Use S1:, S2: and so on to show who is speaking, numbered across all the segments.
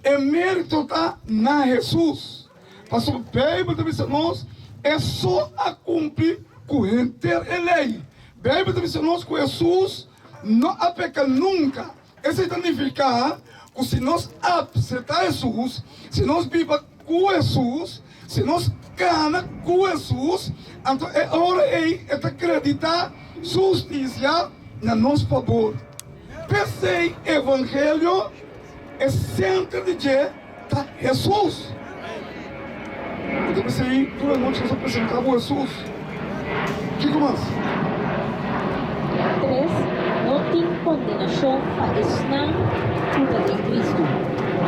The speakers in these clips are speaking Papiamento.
S1: E mérito ta na Hesus. Pasobra Beibel ta bisa nos, E so a kumpli ku henter e lei. Beibel ta bisa nos ku Hesus no a peka nunka. Esei ta nifiká ku si nos apseptá Hesus, si nos biba ku Hesus, si nos kana ku Hesus, anto e ora ei e ta kreditá su hustisia na nos fabor. P'esei evangelio e sentro di dje ta Hesus. Bo ta bisa ei tur anochi nos a presentá bo Hesus. Kiko mas?
S2: Tres, No tin kondenashon pa esnan ku ta den Kristu.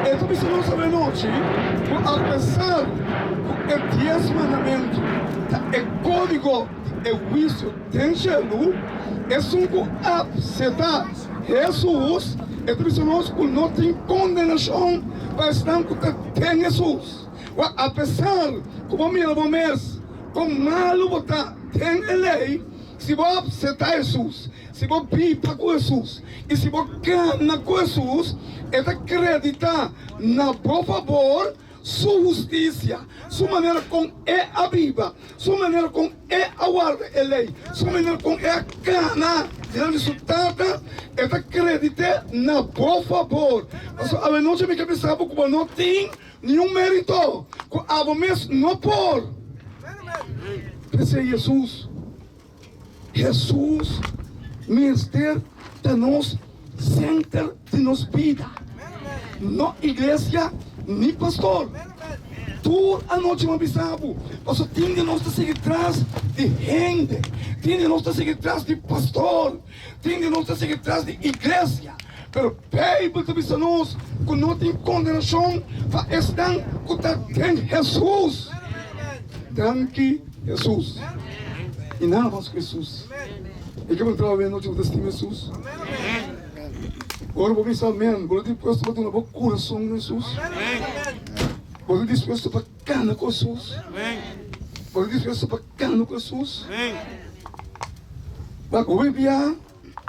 S1: E ta bisa nos awenochi ku apesar ku e Dies Mandamentu ta e kódigo di e huisio den shelu, esun ku apseptá Hesus, e ta bisa nos ku no tin kondenashon pa esnan ku ta den Hesus. Wak, apesar ku bo mira bo mes kon malu bo ta den e lei, si bo apseptá Hesus, si bo biba ku Hesus i si bo kana ku Hesus, e ta kreditá na bo fabor Su hustisia, su manera kon E a biba, su manera kon E a warda e lei, su manera kon E a kana dilanti su Tata, E ta kredit'é na bo fabor. Pasobra awenochi mi ke bisa bo ku bo no tin niun mérito, ku abo mes no por. P'esei Hesus, Hesus mester ta nos senter di nos bida, no iglesia ni pastor. Tur anochi mi a bisa bo, pasobra tin di nos ta sigui tras di hende, tin di nos ta sigui tras di pastor, tin di nos ta sigui tras di iglesia, pero Beibel ta bisa nos ku no tin kondenashon pa esnan ku ta den Hesus. Danki Hesus. I nada mas ku Hesus. E ke bo ta traha anochi bo ta stima Hesus? Ora bo bisa amen, bo ta dispuesto pa duna bo kurason na Hesus? Bo ta dispuesto pa kana ku Hesus? Bo ta dispuesto pa kana ku Hesus? Wak, hopi bia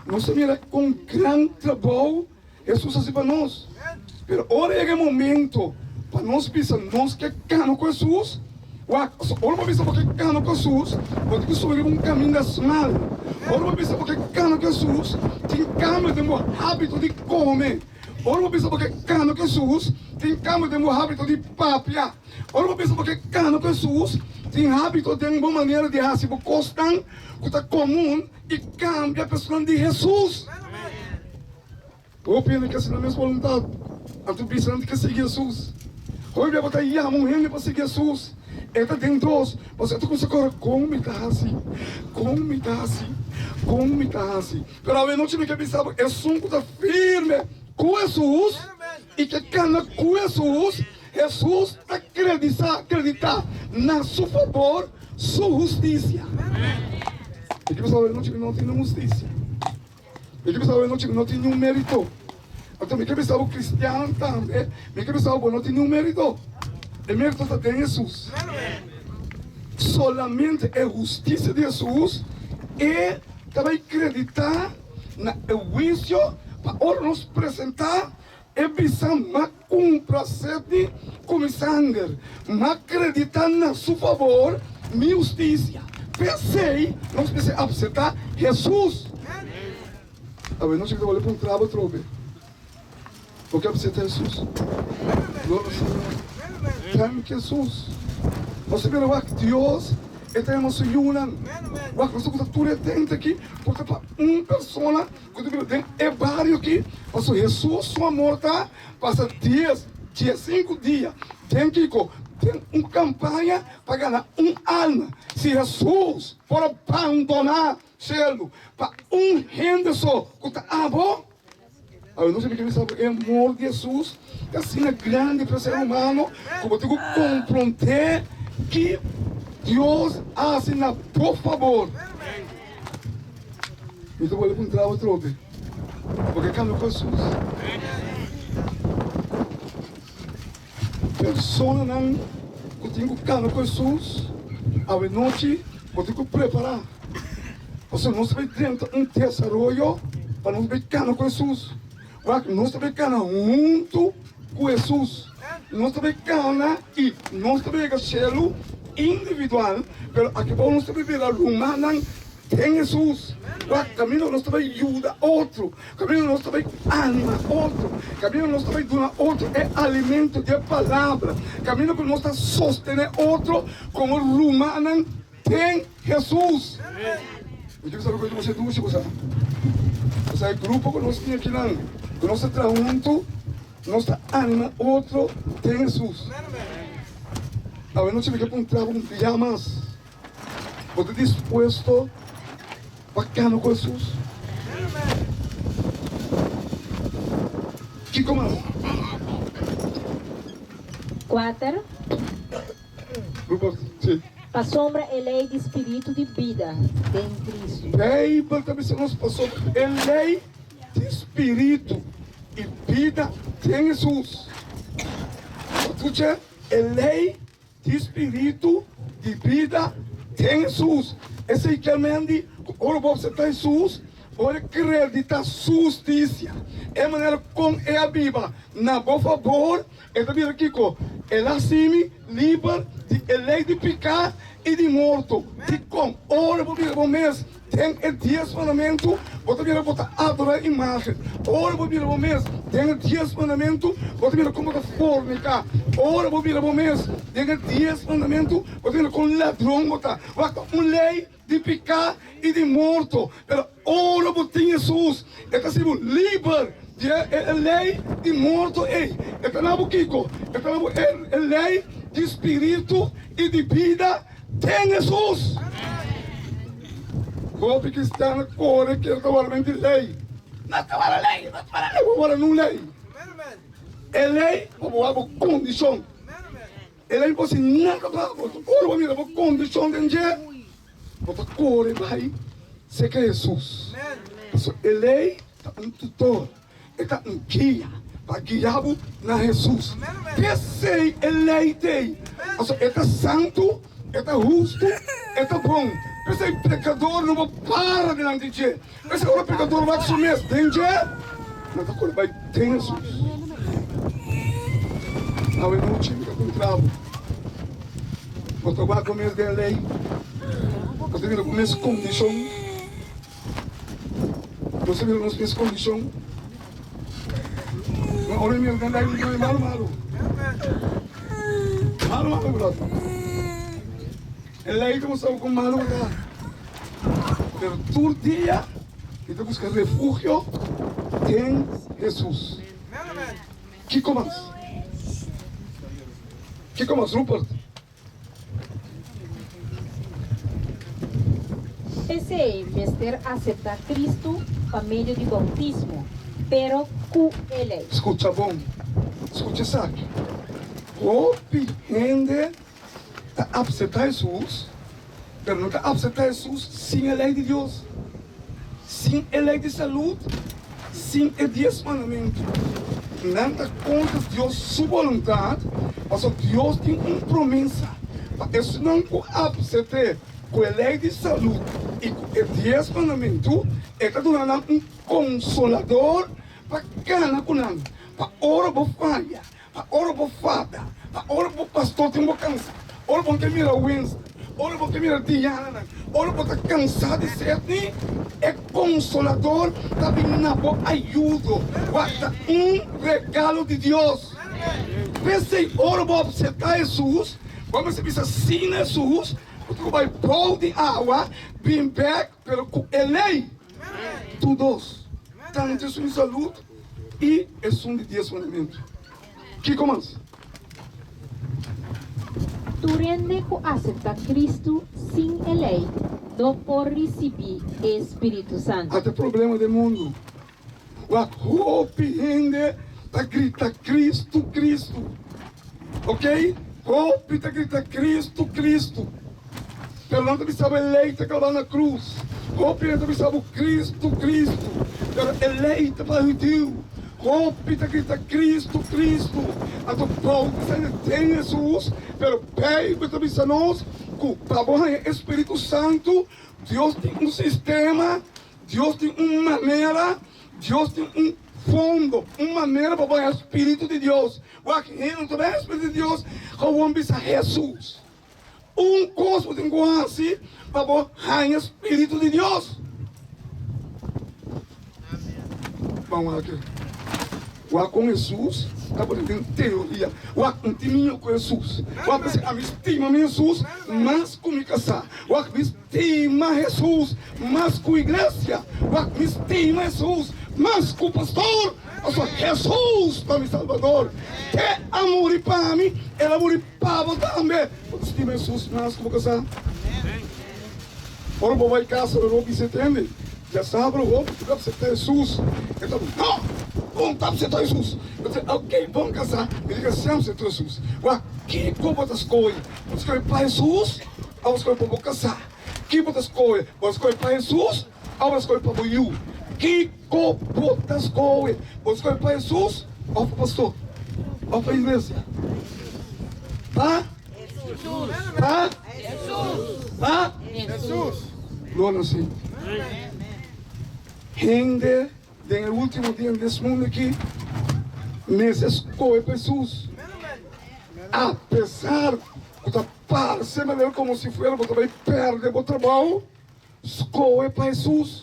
S1: nos ta mira kon gran trabou Hesus hasi pa nos. Pero ora yega e momento pa nos bisa nos ke kana ku Hesus, wak, ora bo bisa bo ke kana ku Hesus, bo tin ku subi riba un kaminda smal. Ora bo bisa bo ke kana ku Hesus, tin kambio den bo hábito di kome. Ora bo bisa bo ke kana ku Hesus, tin kambio den bo hábito di papia. Ora bo bisa bo ke kana ku Hesus, tin hábito den bo manera di hasi bo kosnan ku ta komun i kambia personan di Hesus. Hopi hende ke hasi nan mes boluntat, anto bisa nan tin ke sigui Hesus. Hopi bia bo ta yama un hende pa sigui Hesus, e ta den dos, pasobra e ta kuminsá kore, Kon mi ta hasi? Kon mi ta hasi? Kon mi ta hasi? Pero awenochi mi ke bisa bo, esun ku ta firme ku Hesus i ke kana ku Hesus, Hesus ta kreditá na su fabor su hustisia. Mi ke bisa bo awenochi mi no tin un hustisia. Mi ke bisa bo anochi no tin niun merito. Anto mi ke bisa bo cristian tambe, mi ke bisa bo bo no tin niun merito. E merito ta den Jesus. Solamente e husticia di Jesus e ta bay credita na e huicio pa ora nos presenta e bisa m'a cumpra seti cu mi sanger, m'a credita na su favor mi husticia. P'esey nos mester acepta Jesus. Awe nochi mi ta wòrdu puntra bo atrobe, Bo ke acepta Jesus? Gloria al Señor. Danki Jesus. Nos ta mira wak Dios e ta yama su yunan. Wak nos ta gusta tur e tente aki por ta pa un persona. Ku ta bira den e bario aki, pasobra Hesus su amor ta pasa dies, diesinku dia den kiko? Den un kampaña pa gana un alma. Si Hesus por a bandoná shelu pa un hende so ku ta abo, awe nos a bira bisa ku e amor di Hesus ta asina grandi pa e ser humano ku bo tin ku komprondé ki Dios a hasi na bo fabor. Mi ta bolbe puntra bo atrobe, bo ke kambia ku Hesus? Personanan ku tin ku kambia ku Hesus awenochi bo tin ku prepará, pasobra nos ta bai drenta un desaroyo pa nos bai kana ku Hesus. Wak, nos ta bai kana huntu. ku Hesus. Nos ta bai kana i nos ta bai yega shelu individual, pero aki bou nos ta bai bira rumannan den Hesus. Wak, kaminda nos ta bai yuda otro, kaminda nos ta bai anima otro, kaminda nos ta bai duna otro e alimento di e palabra, kaminda ku nos ta sostené otro komo rumannan den Hesus. Mi tin ku sabi ku bo sedusi bo sa. Bo sa e grupo ku nos tin akinan, ku nos ta traha huntu, nos ta anima otro den Hesus. Awe nochi mi ke puntra bo un bia mas, bo ta dispuesto pa kana ku Hesus? Kiko mas?
S2: Kuater.
S1: Grupo, si.
S2: Pasobra e lei di spiritu di bida den Kristu.
S1: Beibel ta bisa nos pasobra e lei di spiritu i bida den Hesus. Bo skucha? E lei di spiritu di bida den Hesus. Esei kier men di ku ora bo aseptá Hesus, bo a kreditá su hustisia, e manera kon e a biba na bo fabor. E ta bira kiko? El a hasi mi liber di e lei di piká i di morto. Dikon? Ora bo bira bo mes den e Dies Mandamentu, bo ta bira bo ta adorá imágen. Ora bo bira bo mes den e Dies Mandamentu, bo ta bira kon bo ta forniká. Ora bo bira bo mes den e Dies Mandamentu, bo ta bira kon ladron bo ta. Wak, ta un lei di piká i di morto. Pero ora bo tin Hesus, e ta hasi bo liber di e lei di morto ei. E ta na bo kiko? E ta na bo e lei di spiritu i di bida den Hesus. Hopi kristian a kore kier ta wara menti lei. No ta wara lei, no ta wara lei, bo wara nun lei. E lei pa bo wak bo kondishon. El a imposi nada pa bo. Ora bo mira bo kondishon den dje, bo ta kore bai serka Hesus. Pasobra e lei ta un tutor, e ta un guia pa guia bo na Hesus. P'esei e lei t'ei, pasobra e ta santu, e ta hustu, e ta bon. P'esei pekador no por para dilanti dje. P'esei ora pekador wak su mes den dje, nan ta kore bai den Hesus. Awe nochi mi ta puntra bo, bo ta wak bo mes den lei? Bo ta mira bo mes kondishon? Nos ta mira nos mes kondishon? Ma ora mi mira den lei, mi ta mira malu malu. Malu malu, brother. E lei ta mustra bo kon malu bo ta. Pero tur dia mi ta buska refugio den Hesus. Kiko mas? Kiko mas, Rupert?
S2: P'esei mester aseptá Kristu pa medio di boutismo, pero ku e lei.
S1: Skucha bon, skucha esaki, Hopi hende ta apseptá Hesus, pero no ta apseptá Hesus sin e lei di Dios, sin e lei di salud, sin e dies mandamentu. Nan ta kontra Dios su boluntat, pasobra Dios tin un promesa pa esnan ku apsept'é ku e lei di salud i ku e dies mandamentu, e ta duna nan un konsolador pa gana ku nan, pa ora bo faya, Pa ora bo fada, pa ora bo pastor tin bo kansa, ora bo no ta mira Winston, ora bo no ta mira Diananan, ora bo ta kansa di Sidney, e Konsolador ta bin na bo ayudo. Wak ta un regalo di Dios. P'esei ora bo apseptá Hesus, bo mester bisa sí na Hesus, bo tin ku bai bou di awa, bin bèk, pero ku e lei. Tur dos, tantu esun di salud i esun di dies mandamentu. Kiko mas?
S2: Tur hende ku aseptá Kristu sin e lei no por risibí e Spiritu Santu.
S1: Ata e problema den mundu. Wak hopi hende ta grita Kristu, Kristu. Ok, hopi ta grita Kristu, Kristu. Pero nan ta bisa bo e lei ta klabá na krus. Hopi hende ta bisa bo Kristu, Kristu. Pero e lei ta pa hudiu. Hopi ta grita Kristu, Kristu. Anto bautisa hende den Hesus. Pero Beibel ta bisa nos ku pa bo haña e Spiritu Santu, Dios tin un sistema, Dios tin un manera, Dios tin un. fondo, un manera pa bo haña Spiritu di Dios. Wak hende no ta bai haña Spiritu di Dios, gewoon bisa Hesus. Un kos bo tin ku hasi pa bo haña Spiritu di Dios. Ban wak aki. Wak kon Hesus ta pone den teoria. Wak, N tin miño ku Hesus. Wak bisa, Ami stima mi Hesus mas ku mi kasá. Wak, Mi stima Hesus mas ku iglesia. Wak, Mi stima Hesus mas ku pastor. Pasobra Hesus ta mi Salbador. Te a muri pa mi, el a muri pa bo tambe. Bo ta stima Hesus mas ku bo kasá? Ora bo bai kasa lo bisa e tende, Djasabra hopi ku ta apseptá Hesus. E ta No! Bo no ta apseptá Hesus. Bo ta Ok, bon kasá, mi di ke si apseptá Hesus. Wak, kiko bo ta skohe? Bo ta skohe pa Hesus òf bo ta skohe pa bo kasá? Ki bo ta skohe? Bo ta skohe pa Hesus òf bo ta skohe pa bo yu? Kiko bo ta skohe? Bo ta skohe pa Hesus òf pa pastor òf pa iglesia? Pa? Pa? Pa? Gloria na Señor. Hende den e ultimo dia des mundu aki mester skohe pa Hesus. Apesar ku ta parse manera komo si fuera bo ta bai pèrdè bo trabou, skohe pa Hesus.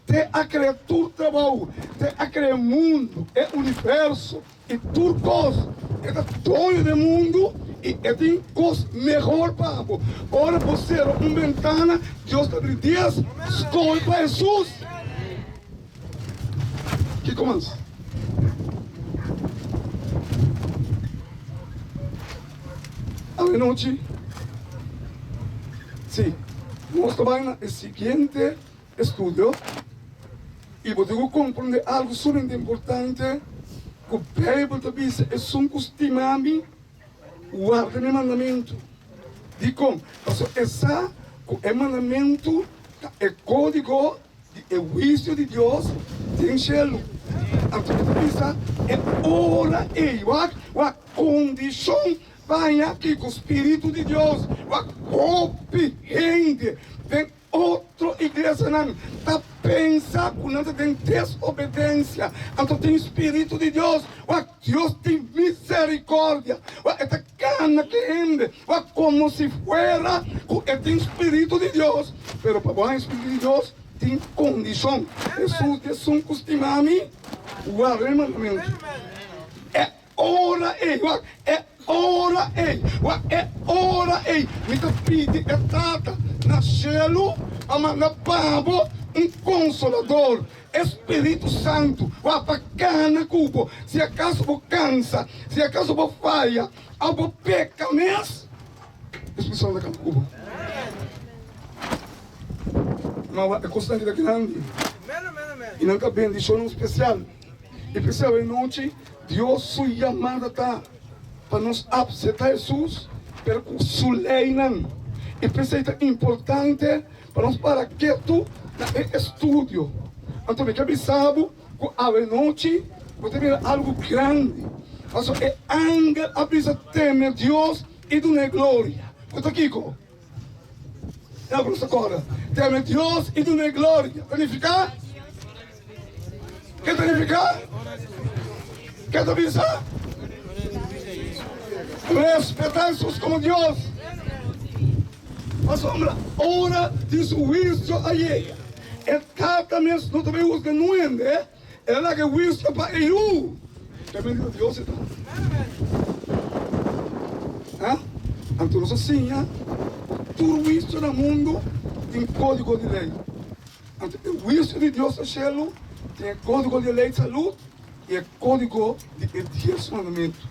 S1: Te a krea tur trabou, te a krea e mundu, e universo i tur kos. E ta doño di e mundu i e tin kos mehor pa bo. Ora bo sera un bentana, Dios ta abri dies. Skohe pa Hesus. Kiko mas? Awenochi, si, nos ta bai na e siguiente estudio i bo tin ku komprondé algu sumamente importante ku Beibel ta bisa, Esun ku stima mi, warda mi mandamentu. Dikon? Pasobra e sa ku e mandamentu ta e kódigo di e huisio di Dios den shelu. Anto e ta bisa e ora ei, wak, wak kondishon pa haña kiko spiritu di Dios, wak hopi hende den Otro iglesianan ta pensa ku nan ta den desobedensia, anto tin spiritu di Dios. Wak, Dios tin miserikordia. Wak, e ta kana ki hende. Wak, komo si fuera ku e tin spiritu di Dios. Pero pa bo haña spiritu di Dios tin kondishon. Hesus di esun ku stima mi, warda mi mandamentu. E Ora ei, wak, e ora ei, wak, e ora ei, mi ta pidi e Tata na shelu pa manda pa bo un Konsolador, e Spiritu Santu, wak, pa kana ku bo. Si akaso bo kansa, si akaso bo faya, òf bo peka mes, e Spiritu Santu ta kana ku bo. Ma wak, e kosnan aki ta grandi, i nan ta bendishonnan spesial. I p'esei awe nochi Dios su yamada ta pa nos apseptá Hesus, pero ku su leinan. I p'esei ta importante pa nos para ketu na e estudio. Anto mi ke bisa bo ku awe nochi bo ta mira algu grandi, pasobra e angel a bisa teme Dios i dun'é gloria. Ku ta kiko? Ya ku nos ta kòrda. Teme Dios i dun'é gloria ta nifiká? Ke ta nifiká? Ke ta bisa? Respetá Hesus komo Dios. Pasobra ora di su huisio a yega, e Tata mes no ta bai husga nun hende, el a laga e huisio pa e Yu. Ke bendito Dios e ta! Ha? Anto nos a siña ku tur huisio na mundu tin kódigo di lei. Anto e huisio di Dios na shelu tin e kódigo di e lei di salud i e kódigo di e dies mandamentu.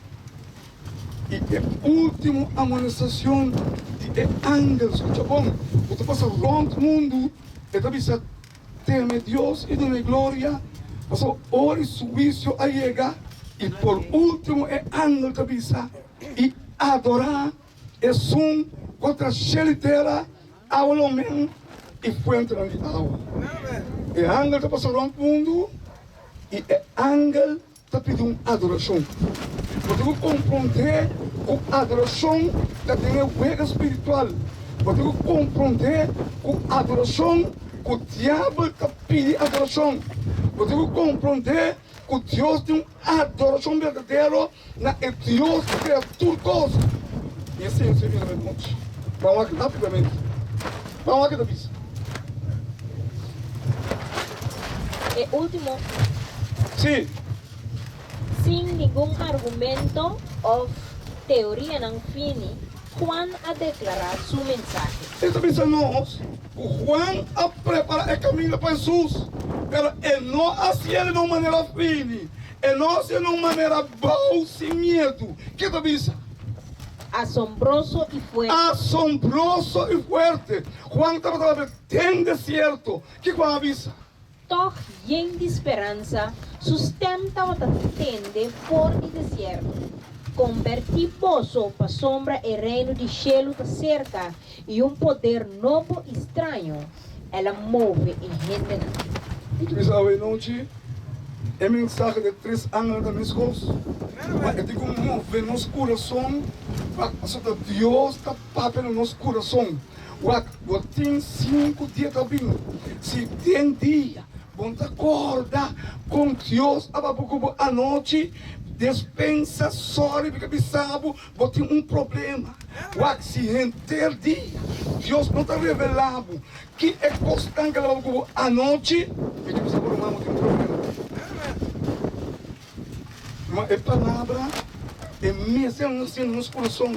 S1: I e último amonestacion di e angel, skucha bon, ku ta pasa rònt mundu, e ta bisa, Teme Dios i dun'e gloria, pasobra ora di su huisio a yega. I por último e angel ta bisa, I adorá Esun ku a traha shelu i tera, awa lo men i fuentenan di awa. E angel ta pasa rònt mundu i e angel ta pidi un adorashon. Bo tin ku komprondé ku adorashon ta den e wega spiritual. Bo tin ku komprondé ku adorashon ku diabel ta pidi adorashon. Bo tin ku komprondé ku Dios tin un adorashon berdadero na e Dios ku krea tur kos. I esei nos ta mira anochi. Ban wak rápidamente. Ban wak e ta bisa.
S2: E último.
S1: Sí.
S2: Sin ningun argumento òf teorianan fini, Juan a deklará su mensahe.
S1: E ta bisa nos ku Juan a prepará e kaminda pa Hesus, pero e no a hasié den un manera fini, e no a hasié den un manera bou sin miedu. Ke ta bisa?
S2: Asombroso i fuerte.
S1: Asombroso i fuerte. Juan tabata papia den desierto. Ke Juan a bisa?
S2: Tòg yen di speransa, su stèm tabata tende for di desierto, Kombertí boso, pasobra e Reino di shelu ta serka, i un poder nobo i straño el a move e hendenan.
S1: Mi ta bisa awe nochi, e mensahe di e tres angelnan ta meskos, ma e tin ku move nos kurason pa pasobra Dios ta papia na nos kurason. Wak, bo tin sinku dia ta bin. Si den dia bo no ta korda kon Dios a papia ku bo anochi, despensa, sòri mi ka bisa bo, bo tin un problema. Wak, si henter dia Dios no ta revelá bo ki e kosnan ku el a papia ku bo anochi, mi ta bisa bo ruman bo tin un problema. Ma e palabra e mester nase na nos kurason.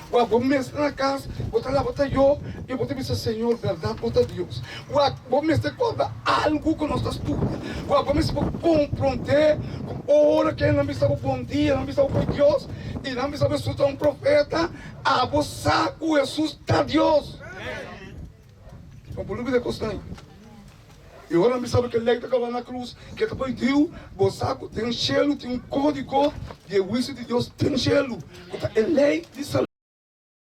S1: Wak, bo mester na kas, bo ta laba tayó i bo ta bisa, Señor, bèrdat bo ta Dios. Wak, bo mester kòrda algu ku nos ta studia. Wak, bo mester por komprondé ku ora ku nan bisa bo bon dia, nan bisa bo ku Dios i nan bisa bo Hesus ta un profeta, abo sa ku Hesus ta Dios. No por lubida e kosnan ei. I ora mi sabi ke lei ta kaba na krus, ke ta prohibiu, bo sa ku den shelu tin un kódigo di e huisio di Dios den shelu, ku ta e lei di salbashon.